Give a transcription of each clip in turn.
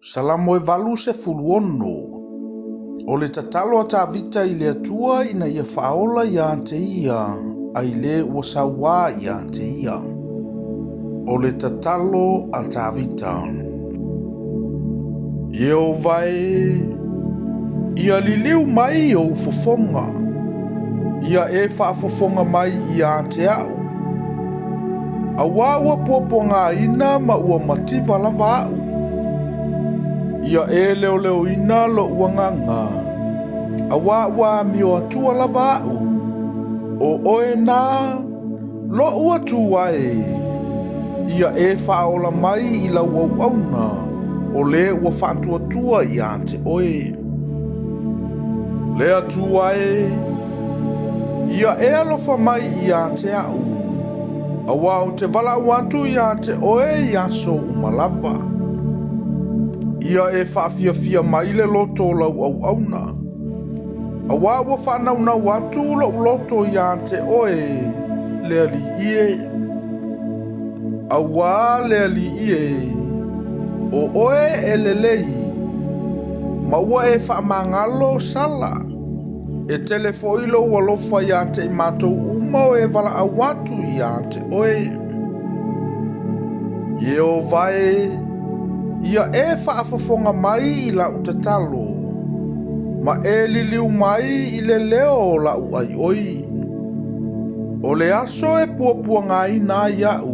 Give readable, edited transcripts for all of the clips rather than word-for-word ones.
Salamo e 86. O le tatalo a Tavita i le Atua ina ia faaola ia te ia, ai le ua sauā ia te ia. O le tatalo a Tavita. Ieova e, ia liliu mai ou fofoga, ia e faafofoga mai ia te au. Auā ua puapuagaina ma ua mativa lava au. Ia e leoleoina loʻu agaga, auā ua amio atua lava au. O oe na, loʻu Atua e, ia e faaola mai i lau auauna, o le ua faatuatua ia te oe. Le Atua e, ia e alofa mai ia te au, auā ou te valaau atu ia te oe i aso uma lava. Ia e faafiafia mai le loto o lau auauna, auā ua faanaunau atu loʻu loto ia te oe, le Alii e. Auā le Alii e, o oe e lelei, ma ua e faamagalo sala. E tele foi lou alofa ia te i matou uma o e valaau atu ia te oe. Ieova e, ia e faafofoga mai i lau tatalo, ma e liliu mai i le leo o lau aioi. O le aso e puapuagaina ai au,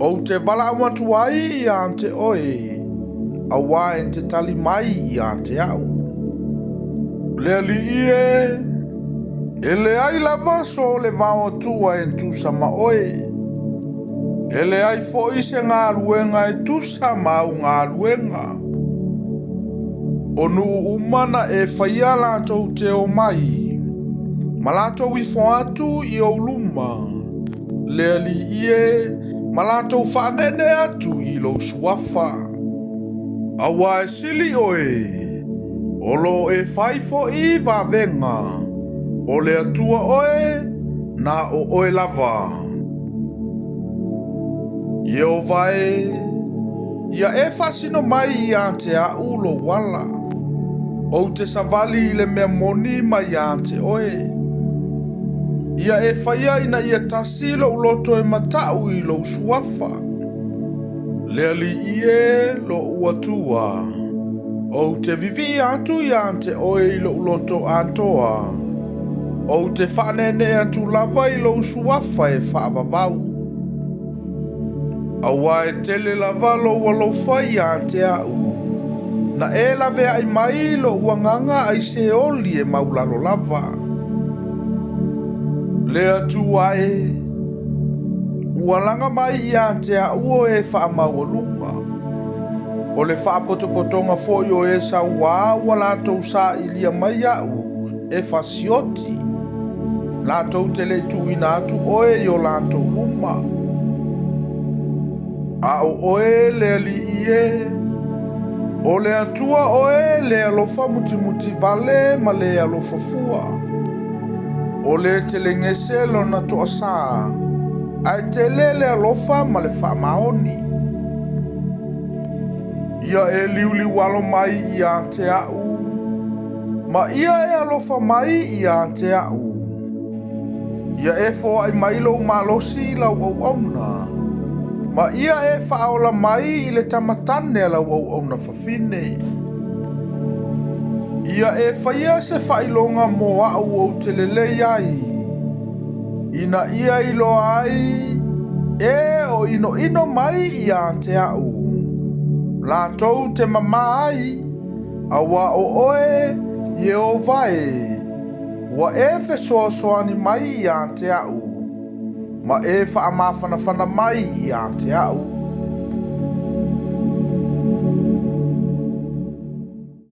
ou te valaau atu ai ia te oe, auā e te tali mai ia te au. Le Alii e, e leai lava so le vao Atua e tusa ma oe. E leai foi se galuega e tusa ma au galuega. O nuu uma na e faia latou te omai, ma latou ifo atu i ou luma, le Alii e, ma latou faaneenee atu i lou suafa. Auā e sili oe, o lo o e fai foi vavega, o le Atua oe, na o oe lava. Ieova e, ia e faasino mai ia te au lou ala. Ou te savali i le mea moni ma ia te oe. Ia e faia ina ia tasi lou loto e mataʻu i lou suafa. Le Alii e, loʻu Atua, ou te vivii atu ia te oe i loʻu loto atoa. Ou te faaneenee atu lava i lou suafa e faavavau. Auā e tele lava lou alofa ia te au, na e laveai mai loʻu agaga ai Seoli e maulalo lava. Le Atua e, ua laga mai ia te au o e faamaualuga. O le faapotopotoga foi o e sauā ua latou sailia mai au e fasioti. Latou te le i tuuina atu oe i o latou luma. A o oe le Alii e, o le Atua oe le alofa mutimuti vale ma le alofa fua. O le telegese lona toasā, ae tele le alofa ma le faamaoni. Ia e liuliualo mai ia te au, ma ia e alofa mai ia te au. Ia e foai mai lou malosi i lau auauna, ma ia e faaola mai i le tama tane a lau auauna fafine. Ia e faia se faailoga mo au ou te lelei ai, ina ia iloa ai e o inoino mai ia te au, latou te mamā ai, auā o oe, Ieova e, ua e fesoasoani mai ia te au, ma e faamafanafana mai ia te au.